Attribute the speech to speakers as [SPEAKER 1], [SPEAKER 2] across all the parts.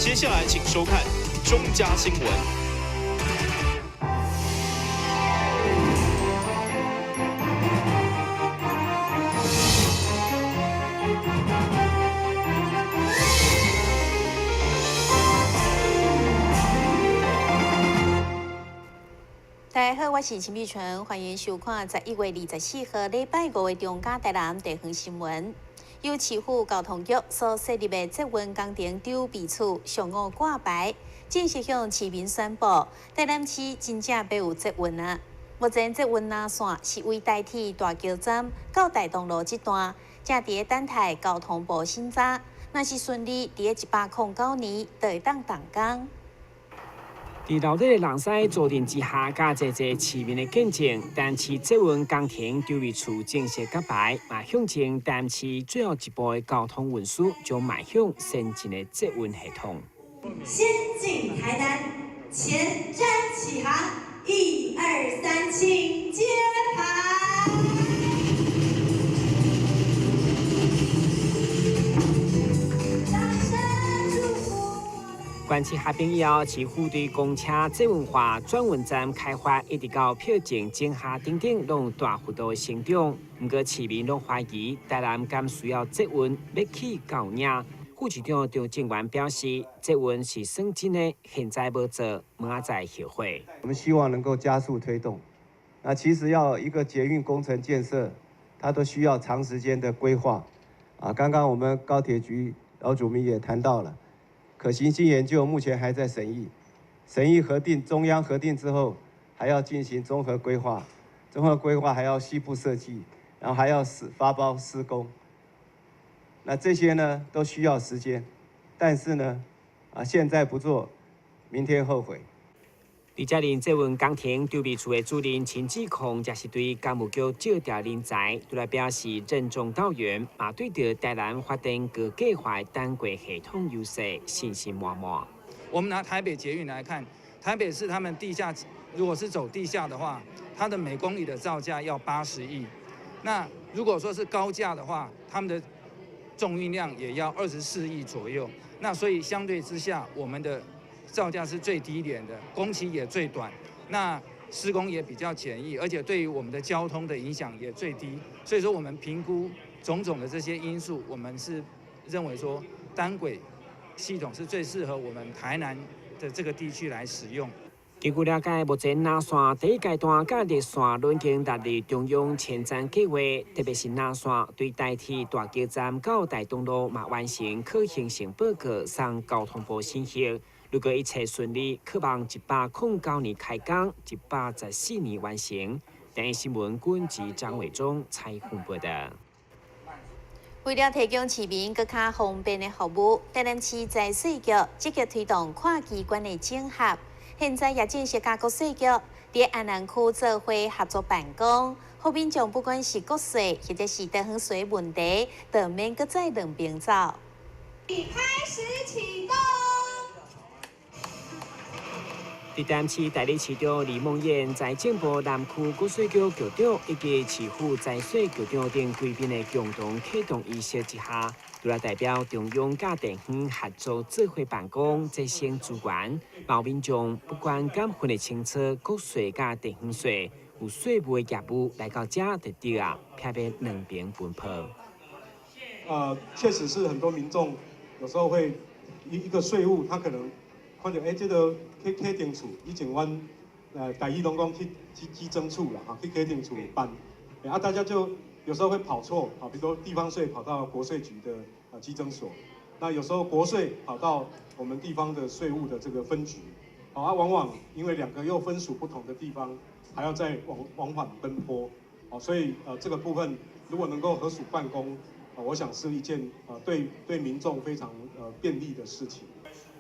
[SPEAKER 1] 接下來請收看中嘉新聞。
[SPEAKER 2] 大家好，我是陳美純，歡迎收看11月24號禮拜五的中嘉台南地方新聞。由市府交通局所設立的捷運工程籌備處上午掛牌，正式向市民宣布，台南市真正欲有捷運啊！目前捷運南線是為台鐵大橋站到大同路這段，正佇咧等待交通部審查，若是順利，佇咧109年就會當動工。
[SPEAKER 3] 佇熱的人西坐鎮之下，佮濟濟市民的見證，台南市捷運工程籌備處正式揭牌，嘛向前台南市最後一步的交通運輸，將邁向先進的捷運系統。
[SPEAKER 4] 先進台南，前瞻啟航，一二三，請揭牌。
[SPEAKER 3] 縣市合併以後，市府對公車捷運化轉運站開發，一直到票證整合等等，攏有大幅度的成長。毋過市民攏懷疑台南敢需要捷運欲起到影。副市長張正元表示，捷運是算真的，現在無做，明仔載後悔。
[SPEAKER 5] 我們希望能夠加速推動。那其實要一個捷運工程建設，它都需要長時間的規劃。啊，剛剛我們高鐵局老主秘也談到了。可行性研究目前還在審議，審議核定，中央核定之後，還要進行綜合規劃，綜合規劃還要細部設計，然後還要發包施工。那這些呢都需要時間，但是呢，啊現在不做，明天後悔。
[SPEAKER 3] 佇這任捷運工程籌備處的主任陳志康，也是對工務局借調人才，除來表示任重道遠，嘛對著台南發展高計劃單軌系統優勢信心滿滿。
[SPEAKER 6] 我們拿台北捷運來看，台北市他們地下如果是走地下的話，它的每公里的造價要80億。那如果說是高架的話，他們的重運量也要24億左右。那所以相對之下，我們的造價是最低廉的，工期也最短，那施工也比較簡易，而且對於我們的交通的影響也最低。所以說，我們評估種種的這些因素，我們是認為說單軌系統是最適合我們台南的這個地區來使用。
[SPEAKER 3] 根據了解，目前南線第一階段佮綠線攏已經納入中央前瞻計劃，特別是南線對台鐵大橋站到大東路嘛完成可行性報告，送交通部審核。如果一切順利，可望109年開工，114年完成。台視新聞軍記張偉忠採訪報道。
[SPEAKER 2] 為了提供市民閣較方便的服務，台南市財稅局積極推動跨機關的整合，現在也正式佮國稅局佇安南區做伙合作辦公，予民眾不管是國稅或者是地方稅問題，都免閣再兩邊走。
[SPEAKER 4] 開始啟動。
[SPEAKER 3] 佇台南市代理市長李孟諺、財政部南區國稅局局長以及市府財稅局長等貴賓的共同啟動儀式之下，除了代表中央佮地方合作做伙辦公，節省資源，嘛予民眾不管敢分得清楚國稅佮地方稅，有稅務的業務來到遮就對啊，避免兩邊奔波。
[SPEAKER 7] 確實是很多民眾有時候會一個稅務，他可能看著這個去稽徵處，以前阮台語攏講去稽徵處啦，哈，去稽徵處辦，啊，大家就有時候會跑錯，啊，比如說地方稅跑到國稅局的稽徵所，那有時候國稅跑到我們地方的稅務的這個分局，啊，往往因為兩個又分屬不同的地方，還要再往返奔波，所以這個部分如果能夠合署辦公，我想是一件對民眾非常便利的事情。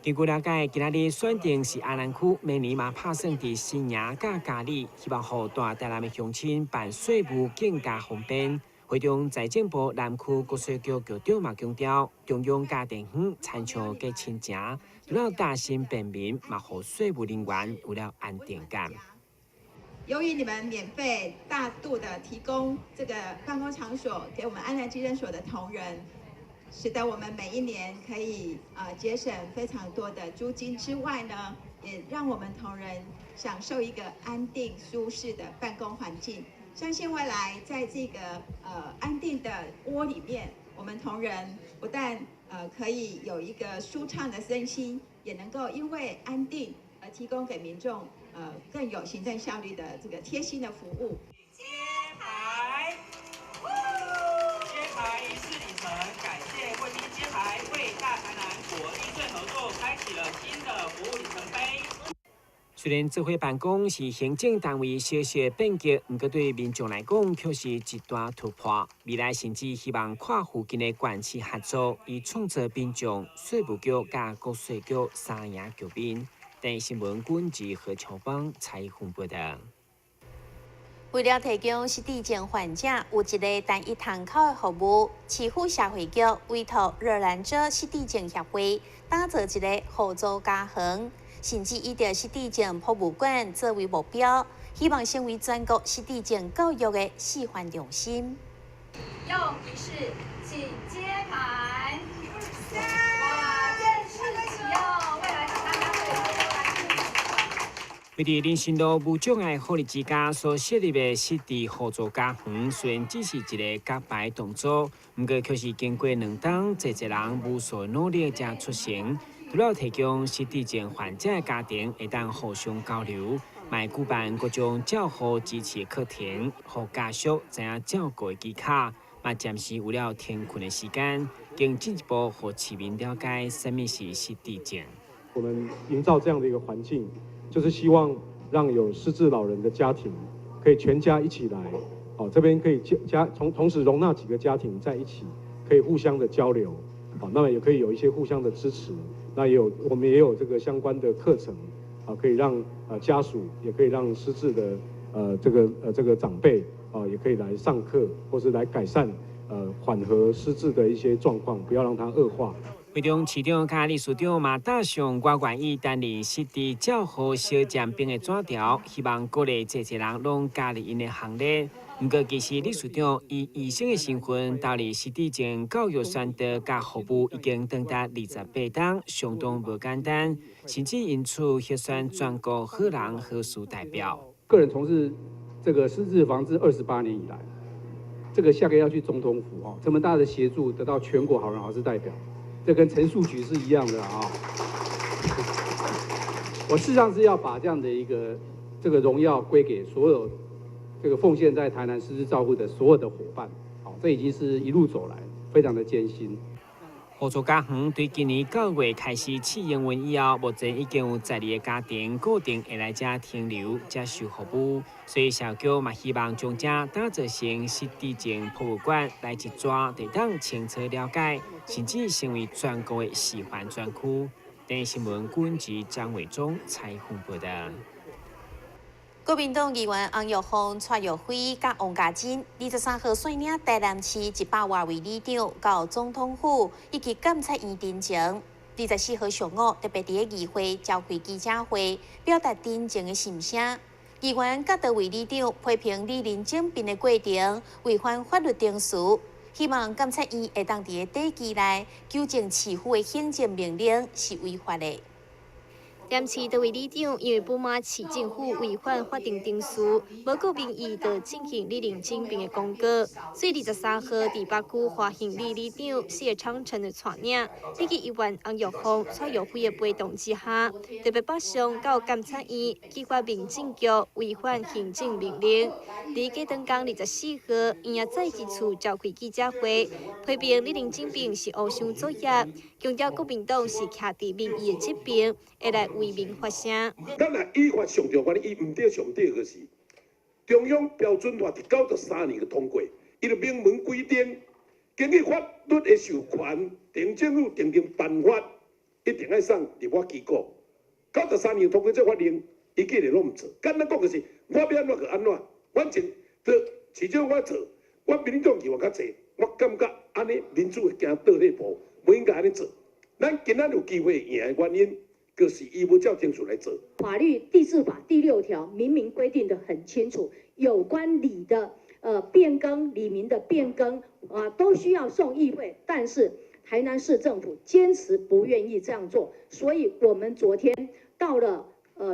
[SPEAKER 3] 根據了解，今仔日選定是安南區，明年嘛拍算佇新營佮嘉里，希望予大台南的鄉親辦稅務更加方便。會中財政部南區國稅局局長嘛強調，中央佮地方親像結親情，除了擔心便民，嘛予稅務人員有了安定感。
[SPEAKER 8] 由於你們免費大度的提供這個辦公場所給我們安南稽徵所的同仁，使得我們每一年可以節省非常多的租金之外呢，也讓我們同仁享受一個安定舒適的辦公環境。相信未來在這個安定的窩裡面，我們同仁不但可以有一個舒暢的身心，也能夠因為安定而提供給民眾更有行政效率的這個貼心的服務。
[SPEAKER 9] 揭牌，揭牌儀式禮成，感謝貴賓揭牌，為大台南國地稅合作開啟了新的服務里程碑。
[SPEAKER 3] 雖然智慧辦公是行政單位小小變革，毋過對民眾來講卻是一大突破。未來甚至希望跨附近的縣市合作，以創造民眾稅務局佮國稅局三贏局面。電視新聞軍事何秋芳採訪報道。
[SPEAKER 2] 為了提供失智症患者有一个單一窗口的服務，市府社會局委託熱蘭遮失智症協會打造一个互助家園，甚至以著失智症博物館作為目標，希望成為全國失智症教育的示範中心。
[SPEAKER 10] 用儀式，請揭牌。哇，正式啟用，未來大家會
[SPEAKER 3] 位佇林森路無障礙福利之家所設立的失智互助家園，雖然只是一个揭牌動作，毋過卻是經過兩冬，濟濟人無數努力才促成。除了提供失智症患者的家庭會當互相交流，嘛會舉辦各種照護支持課程，予家屬知影照顧的技巧，嘛暫時有了停睏的時間，更進一步予市民了解啥物是失智症。
[SPEAKER 7] 我們營造這樣的一個環境，就是希望讓有失智老人的家庭可以全家一起來，哦，這邊可以家同時容納幾個家庭在一起，可以互相的交流，好，那麼也可以有一些互相的支持。那也有我們也有這個相關的課程，啊，可以讓家屬，也可以讓失智的這個長輩啊，也可以來上課，或是來改善緩和失智的一些狀況，不要讓它惡化。
[SPEAKER 3] 會中市長佮理事長嘛搭上我願意擔任失智照護小尖兵的紙條，希望鼓勵濟濟人攏加入𪜶的行列。毋過，其實理事長以醫生的身份投入失智症教育宣導佮服務，已經長達28冬，相當無簡單，甚至因此獲選全國好人好事代表。
[SPEAKER 11] 個人從事這個失智防治28年以來，這個下個月要去總統府哦，這麼大的協助，得到全國好人好事代表。這跟陳樹菊是一樣的啊！我事實上是要把這樣的一個這個榮耀歸給所有這個奉獻在台南失智照護的所有的夥伴。好，這已經是一路走來非常的艱辛。
[SPEAKER 3] 互助家園對今年9月開始試營運以後，目前已經有12个家庭固定會來遮停留、接受服務，所以社局嘛希望將遮打造成失智症博物館，來一逝就當清楚了解，甚至成為全國的示範專區。電視新聞軍事張偉忠採訪報道。
[SPEAKER 2] 國民黨議員翁玉鳳、蔡玉輝佮王家珍，23號率領台南市100外位里長到總統府以及監察院陳情。24號上午特別佇咧議會召開記者會，表達陳情的心聲。議員佮多位里長批評里鄰整併的過程違反法律程序，希望監察院會當佇咧短期內糾正市府的行政命令是違法的。
[SPEAKER 12] 台南市多位里長因為不滿市政府違反法定程序，無顧民意就進行里鄰整併的公告，所以23號佇北區華興里里長謝昌成的帶領，以及議員翁玉鳳、蔡玉輝的陪同之下，特別北上到監察院，揭發民政局違反行政命令。佇隔頓工24號，𪜶也再一次召開記者會，批評里鄰整併是烏箱作業，強調國民黨是徛佇民意的這邊，會來為民發聲。
[SPEAKER 13] 咱若依法上重要，伊毋對上對就是中央標準法佇93年就通過，伊就明文規定，根據法律的授權，鎮政府訂定辦法，一定愛送立法機構。93年通過這法令，伊竟然攏毋做。簡單講就是，我欲按怎就按怎，反正就市長我做，我民進黨議員較濟，我感覺按呢民主會行倒退步，無應該按呢做。咱今仔有機會贏的原因，就是伊無照程序來做。
[SPEAKER 14] 法律地治法第6條明明規定得很清楚，有關里的變更、里名的變更啊，都需要送議會，但是台南市政府堅持不願意這樣做，所以我們昨天到了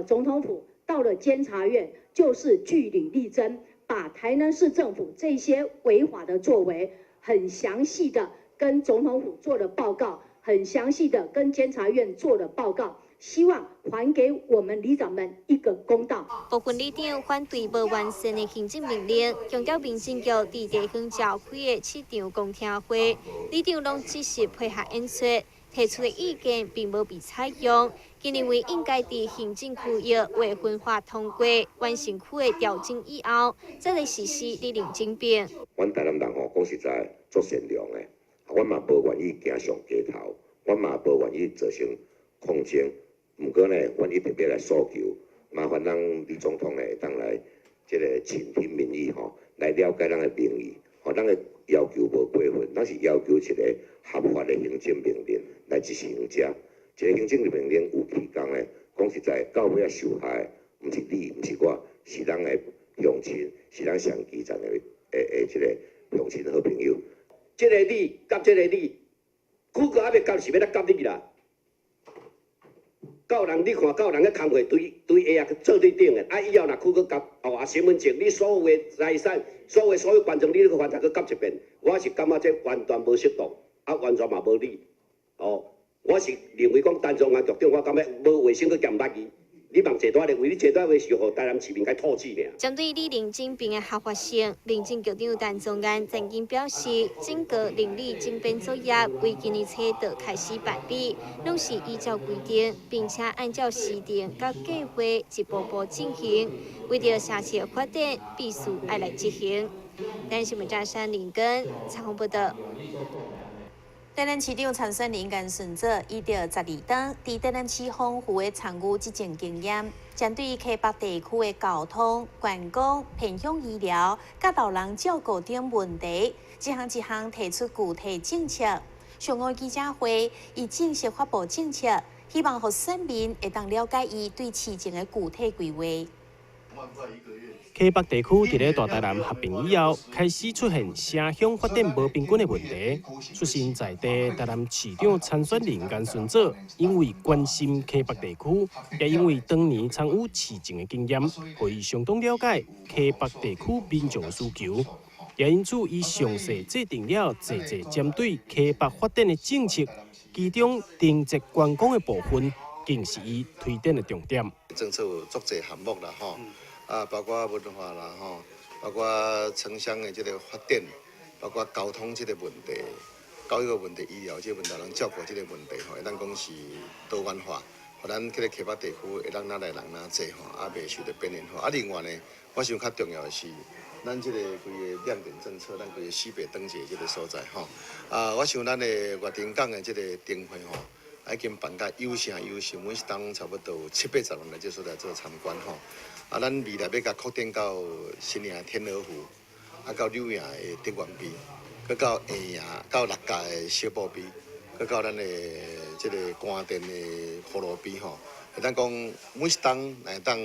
[SPEAKER 14] 總統府，到了監察院，就是據理力爭，把台南市政府這些違法的作為，很詳細的跟總統府做了報告，很詳細的跟監察院做了報告。希望還給我們里長們一個公道。
[SPEAKER 12] 部分里長反對無完善的行政命令，強調民政局佇地方召開的市場公聽會，里長攏只是配合演出，提出的意見並無被採用。𪜶認為應該佇行政區域劃分法通過完成區的調整以後，再來實施里鄰整併。
[SPEAKER 15] 阮台南人吼，講實在足善良的，阮嘛無願意行上街頭，阮嘛無願意造成抗爭。毋過呢，阮一直欲來訴求，麻煩咱李總統呢，會當來這個傾聽民意吼，來了解咱的民意，吼，咱的要求無過分，咱是要求一個合法的行政命令來執行這。一個行政命令有期工的，講實在，到尾仔受害的，毋是你，毋是我，是咱的鄉親，是咱上基層的這個鄉親好朋友。
[SPEAKER 13] 這個你，佮這個你，區閣猶未佮是欲來佮你啦。到人你看，到人咧工課對對下啊做對頂的，啊以後若區閣佮哦啊身份證，你所有的財產，所有權狀，你閣翻查閣佮一遍，我是感覺這完全無適當，啊完全嘛無理，哦，我是認為講陳宗安局長，我感覺無衛生閣嫌捌伊。你望坐大咧位，你坐大位是予台南市民共唾死爾。
[SPEAKER 12] 針對里鄰整併的合法性，民政局長陳宗安曾經表示，整個鄰里整編作業為今年初就開始辦理，攏是依照規定，並且按照時程佮計劃一步步進行。為著城市的發展，必須愛來執行。台新聞張山林根採訪報道。
[SPEAKER 2] 台南市長參選人顏順祖依著12冬，佇台南市豐富的參與執政經驗，針對溪北地區的交通、觀光、偏鄉醫療、佮老人照顧等問題，一項一項提出具體政策。上午記者會，伊正式發布政策，希望予選民會當了解伊對市政的具體規劃。
[SPEAKER 3] 溪北地區佇咧大台南合併以後，開始出現城鄉發展無平均的問題。出身在地台南市長參選人顏順祖，因為關心溪北地區，也因為當年參與市政的經驗，予伊相當了解溪北地區民眾的需求。也因此，伊詳細制定了濟濟針對溪北發展的政策，其中定節觀光的部分，更是伊推展的重點。
[SPEAKER 16] 政策有足濟項目啦，吼。啊，包括文化啦，吼，包括城鄉的這個發展，包括交通這個問題，教育問題、醫療這個問題、人照顧這個問題，吼，會當講是多元化，予咱這個溪北地區會當哪來人哪濟，吼，啊，袂受著邊緣化。啊，另外呢，我想較重要的是，咱這個規个亮點政策，咱規个西北燈節這個所在，吼，啊，我想咱的月亭港的這個燈會，吼，已經辦甲有聲有色，每一冬差不多有七八十人來這所在做參觀，吼。啊，咱未來欲共擴展到新營天鵝湖，啊，到柳營的竹園埤，閣到下營到六甲的小埔埤，閣到咱的這個關店的葫蘆埤吼。會當講每一冬來當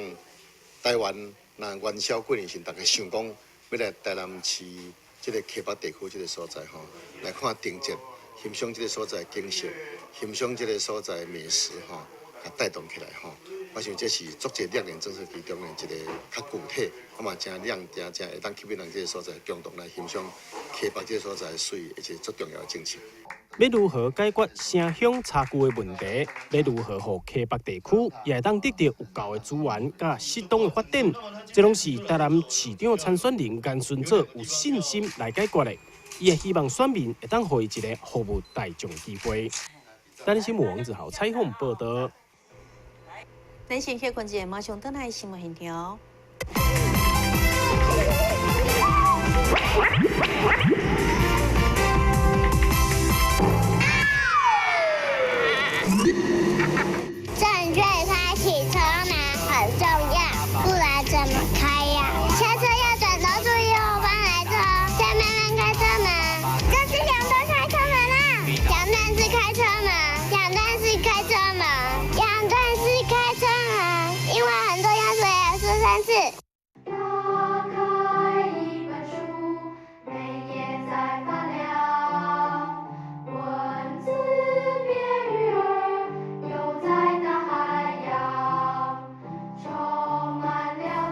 [SPEAKER 16] 台灣若元宵過年時，逐家想講欲來台南市這個溪北地區這個所在吼，來看燈節，欣賞這個所在景色，欣賞這個所在美食吼，共帶動起來吼。我想這是足濟亮點政策其中的一個較具體，啊嘛誠亮、誠誠會當吸引人這個所在，共同來欣賞溪北這個所在媠，而且足重要的政策。
[SPEAKER 3] 欲如何解決城鄉差距的問題？欲如何予溪北地區也會當得著有夠的資源佮適當的發展？這攏是台南市長參選人顏順祖有信心來解決的。伊也希望選民會當予伊一個服務大眾的機會。台南新聞王子豪採訪報導。
[SPEAKER 2] 咱先歇睏一下，馬上轉來新聞現場。
[SPEAKER 17] 正確開啟車門很重要，不然怎麼開呀？下車要轉頭注意後方來車，再慢慢開車門。這是兩段開車門啦，兩段式開車門，兩段式開車門，兩段式開車門，因為很重要，所以要說三次。
[SPEAKER 18] 打開一本書，每頁在發亮，文字。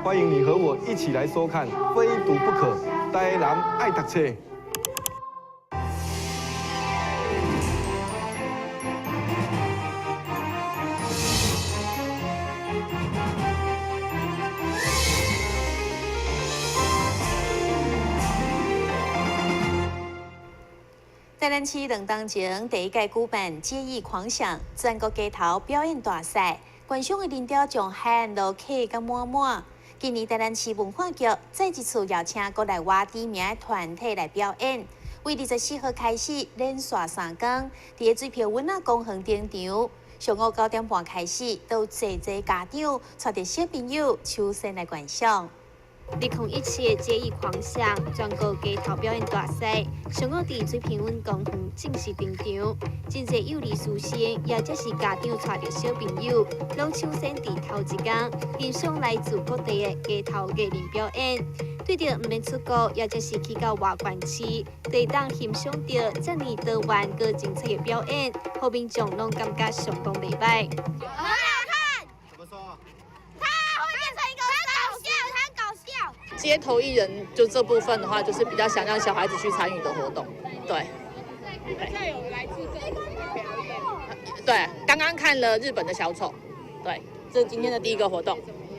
[SPEAKER 19] 歡迎你和我一起來收看《非讀不可》，台南愛讀冊。
[SPEAKER 2] 台南市兩當前第一屆舉辦街藝狂想全國街頭表演大賽，觀賞的人潮將海岸路客甲滿滿。今年台南市文化局再一次邀請國內外知名的團體來表演，為24號開始連續3天，佇个水平溫仔公園登場。上午9點半開始，都有濟濟家長帶著小朋友搶先來觀賞。
[SPEAKER 12] 2017的街藝狂想全國街頭表演大賽，上午佇水平溫公園正式登場。真濟幼兒師生，也則是家長帶著小朋友，攏搶先佇頭一工欣賞來自各地的街頭藝人表演。對著毋免出國，也則是去到外縣市，都會當欣賞著遮爾多元閣精彩的表演，予民眾攏感覺相當袂䆀。
[SPEAKER 17] 很好看。怎麼說？他會變成一個搞笑，他搞笑。
[SPEAKER 20] 街頭藝人就這部分的話，就是比較想讓小孩子去參與的活動，對。
[SPEAKER 21] 現在有來自各國的表演。
[SPEAKER 20] 對，剛剛看了日本的小丑，對，這是今天的第一個活動。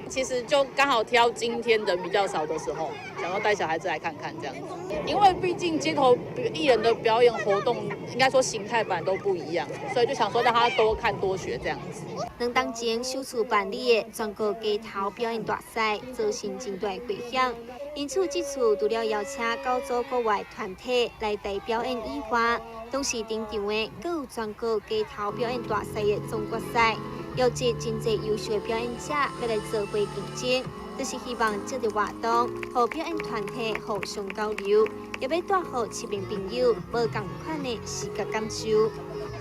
[SPEAKER 20] 其實就剛好挑今天人比較少的時候，想要帶小孩子來看看這樣子。因為畢竟街頭藝人的表演活動，應該說形態本來都不一樣，所以就想說讓他多看多學這樣子。
[SPEAKER 12] 兩當前首次辦理的全國街頭表演大賽，造成真大迴響。因此，這次除了邀請9組國外團體來台表演以外，同時登場的閣有全國街頭表演大賽的總決賽，邀集真濟優秀的表演者欲來做伙競爭，就是希望這個活動，予表演團體互相交流，也欲帶予市民朋友無仝款的視覺感受。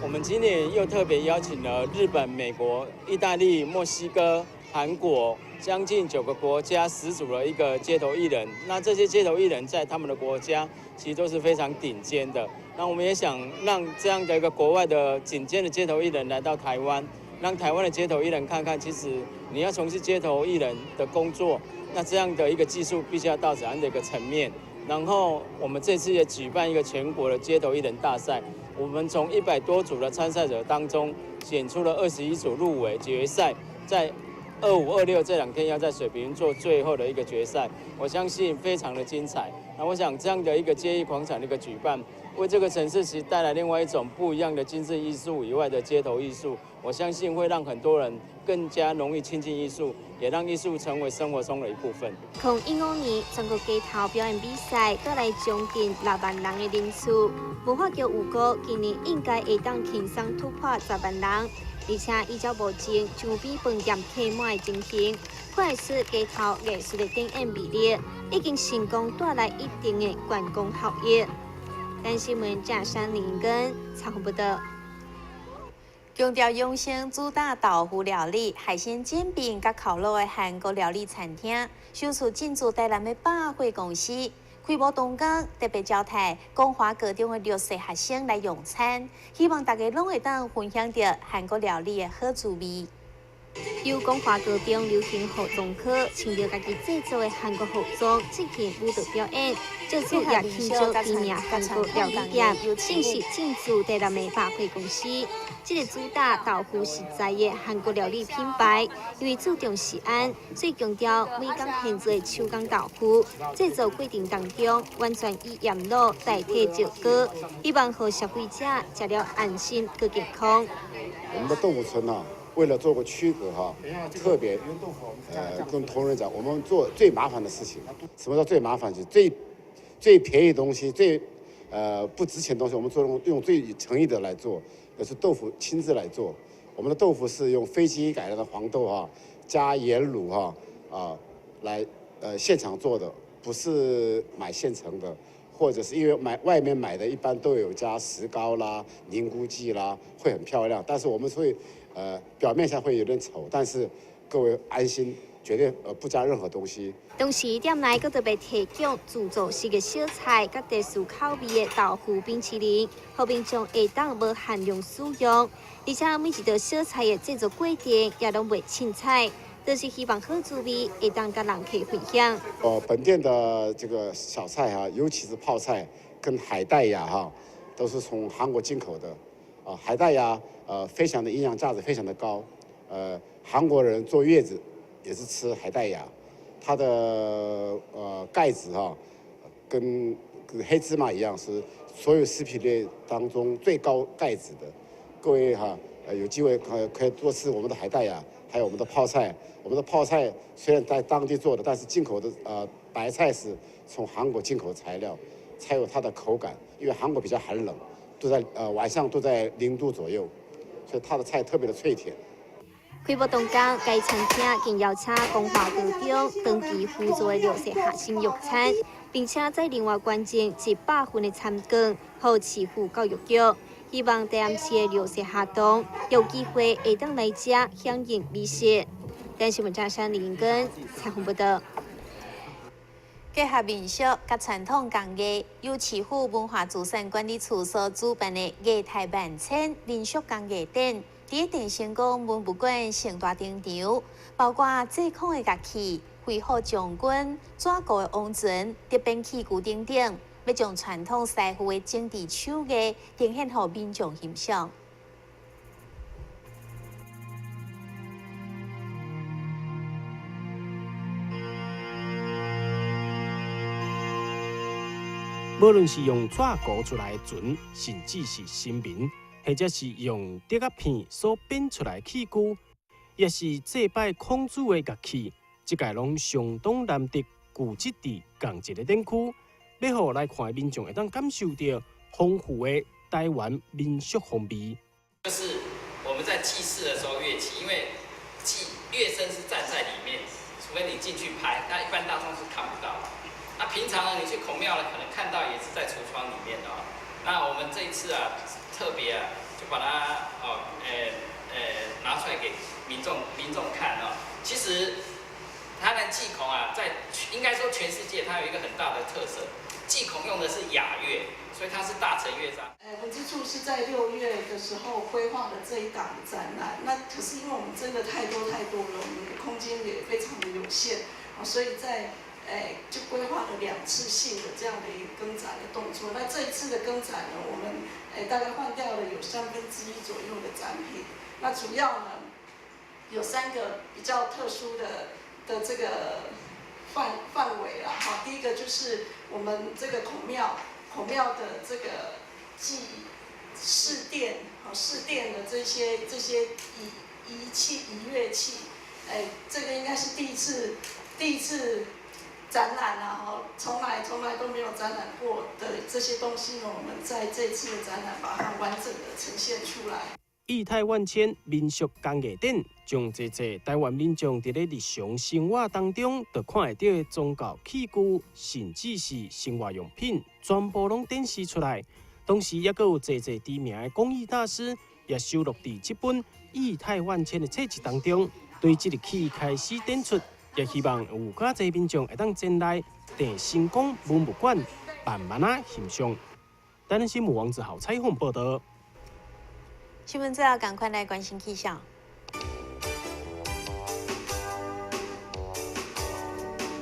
[SPEAKER 22] 我們今年又特別邀請了日本、美國、意大利、墨西哥、韓國，將近9個國家10組的一個街頭藝人。那這些街頭藝人在他們的國家其實都是非常頂尖的。那我們也想讓這樣的一個國外的頂尖的街頭藝人來到台灣，讓台灣的街頭藝人看看，其實你要從事街頭藝人的工作，那這樣的一個技術必須要到怎樣的一個層面。然後我們這次也舉辦一個全國的街頭藝人大賽，我們從100多組的參賽者當中選出了21組入圍決賽，在25、26這2天要在水平做最後的一個決賽，我相信非常的精彩。那我想這樣的一個街藝廣場的一個舉辦，為這個城市其實帶來另外一種不一樣的精緻藝術以外的街頭藝術，我相信會讓很多人更加容易親近藝術，也讓藝術成為生活中的一部分。
[SPEAKER 12] 2015年全國街頭表演比賽帶來將近6萬人的人次，文化局預估今年應該會當輕鬆突破10萬人。而且依照目前場邊飯店客滿的情形，看會出街頭藝術的展演魅力，已經成功帶來一定的觀光效益。台視新聞鄭山林跟采訪報道。
[SPEAKER 2] 強調養生主打豆腐料理、海鮮煎餅佮烤肉的韓國料理餐廳，首次進駐台南的百貨公司。開幕當天，特別招待光華高中的弱勢學生來用餐，希望大家攏會當分享著韓國料理的好滋味。
[SPEAKER 12] 由光華高中流行服裝科穿著家己製作的韓國服裝進行舞蹈表演，這次也慶祝知名韓國料理店正式進駐台南的百貨公司。這個主打豆腐食材的韓國料理品牌，因為注重食安，所以強調每工現做的手工豆腐製作過程當中，完全以鹽滷代替石膏，希望予消費者食了安心閣健康。
[SPEAKER 23] 我們的豆腐村啊，為了做個區隔哈，特別跟同仁講，我們做最麻煩的事情。什麼叫最麻煩？就最便宜的東西，最不值錢的東西，我們做用最誠意的來做，也是豆腐親自來做。我們的豆腐是用非基因改良的黃豆哈，加鹽滷哈啊來現場做的，不是買現成的，或者是因為買外面買的，一般都有加石膏啦、凝固劑啦，會很漂亮。但是我們會表面上會有點醜，但是各位安心，絕對不加任何東西。
[SPEAKER 12] 同時，店內閣特別提供自助式的小菜，佮特殊口味的豆腐冰淇淋，予民眾會當無限量使用。而且每一道小菜的製作過程也攏袂凊彩，就是希望好滋味會當佮人客分享。
[SPEAKER 23] 哦，本店的這個小菜哈，尤其是泡菜跟海帶芽哈，都是從韓國進口的。啊，海帶芽非常的營養價值非常的高。韓國人坐月子也是吃海帶芽，它的鈣質哈，跟黑芝麻一樣，是所有食品類當中最高鈣質的。各位哈，有機會可以多吃我們的海帶芽，還有我們的泡菜。我們的泡菜雖然在當地做的，但是進口的白菜是從韓國進口材料，才有它的口感。因為韓國比較寒冷，都在晚上都在0度左右，所以它的菜特別的脆甜。
[SPEAKER 12] 開幕當天，該餐廳更邀請光華高中長期輔助的綠色學生用餐，並且再另外捐贈100份的餐券，予市府教育局，希望台南市的綠色學童有機會會當來遮享用美食。台視新聞張山林根采訪報道。
[SPEAKER 2] 結合民俗佮傳統工藝，由市府文化資產管理處所主辦的藝態萬千民俗工藝展，佇鄭成功文物館盛大登場，包括祭孔的樂器、飛虎將軍、紙糊的王船、竹編器具等等，欲將傳統師傅的精緻手藝呈現予民眾欣賞。
[SPEAKER 1] 無論是用紙糊出來的船，甚至是神明，或者是用竹仔片所編出來的器具，抑是祭拜孔子的樂器，這屆攏相當難得聚集佇仝一个展區，欲予來看的民眾會當感受著豐富的台灣民俗風味。
[SPEAKER 9] 就是我們在祭祀的時候樂器，因為祭樂聲是站在裡面，除非你進去拍，那一般大眾是看不到。那平常呢，你去孔廟呢，可能看到也是在櫥窗裡面哦。那我們這一次啊，特別啊，就把它拿出來給民眾看哦。其實台南祭孔啊，在應該說全世界，它有一個很大的特色，祭孔用的是雅樂，所以它是大成樂章。
[SPEAKER 5] 文資處是在6月的時候規劃的這一檔展覽，那可是因為我們真的太多了，我們的空間也非常的有限，所以在就規劃了2次性的這樣的一個更展的動作。那這一次的更展呢，我們大概換掉了有1/3左右的展品。那主要呢有3個比較特殊的這個範圍啦。哈，第一個就是我們這個孔廟的這個祭祀殿，好，祀殿的這些儀器儀樂器，這個應該是第一次。展覽啊，哈，從來都沒有展覽過的這些東西呢，我們在這次的展覽把它完整的呈現出來。
[SPEAKER 1] 意態萬千民俗工藝展，將濟濟台灣民眾佇咧日常生活當中就看會著的宗教器具，甚至是生活用品，全部攏展示出來。同時，猶閣有濟濟知名的工藝大師，也收錄佇這本意態萬千的冊子當中，對這日起開始展出。也希望有較濟民眾會當前來鄭成功文物館慢慢仔欣賞。台南新聞王子豪采訪報道。
[SPEAKER 2] 新聞最後，趕快來關心氣象。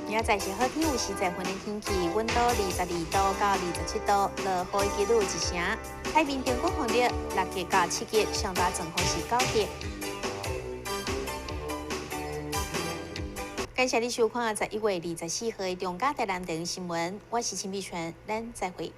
[SPEAKER 2] 明仔載是好天，有時在雲的天氣，溫度22度到27度，落雨幾率1成。海面平均風力6級到7級，上大陣風是9級。感謝你收看11月24號的中嘉台南電視新聞，我是陳美泉，咱再會。